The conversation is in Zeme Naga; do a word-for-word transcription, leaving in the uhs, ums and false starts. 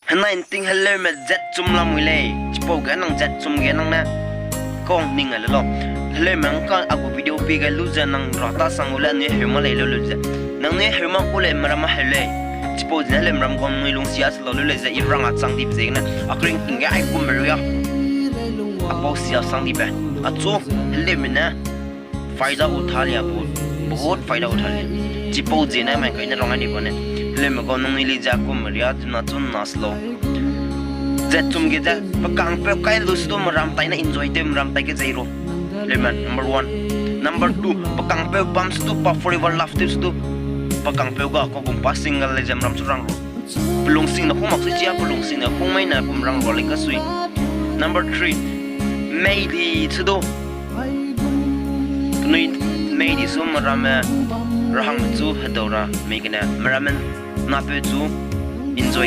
Henai nting heleume zat chum lamui lei. Chipau ge nang zat chum ge nang ne kau ning a le lau. Heleume ngka a gu video pi gai lu ze nang ra ta sang gu le anui heu ma lei leu leu ze. Nangnui heu ma ku lei, meram a heu lei. Chipau zene heleume ram guang nui lung sia se lau leu lei ze, i rang a chang dibe ziegene. A kring ting ge ai kum meria. A pau sia sang dibe. Achu, heleume ne. Fayda utha liya, bahut, bahut fayda utha liya. Chipau ziegene mai kai ne rang a di bane. Heleume gau nangnui lei ze kum meria, zimna chu na se lau. Zat chum ge ze, pe kangpeu kai lu se du meram tai ne enjoy tew meram tai ge zei ru. Heleume, number one. Number two, pe kangpeu bam se du pa forever love tew se du. Pe kangpeu ga kau gum pa single lei ze meram chu rang ru. Pe lungsing ne hung mak sui chia, pe lungsing ne hung mei ne kum rang ru lei kasui. Number three, mei di se du. Penui mei di su meramme, rahangme chu hedau ra mei gene, meramme napeu chu enjoy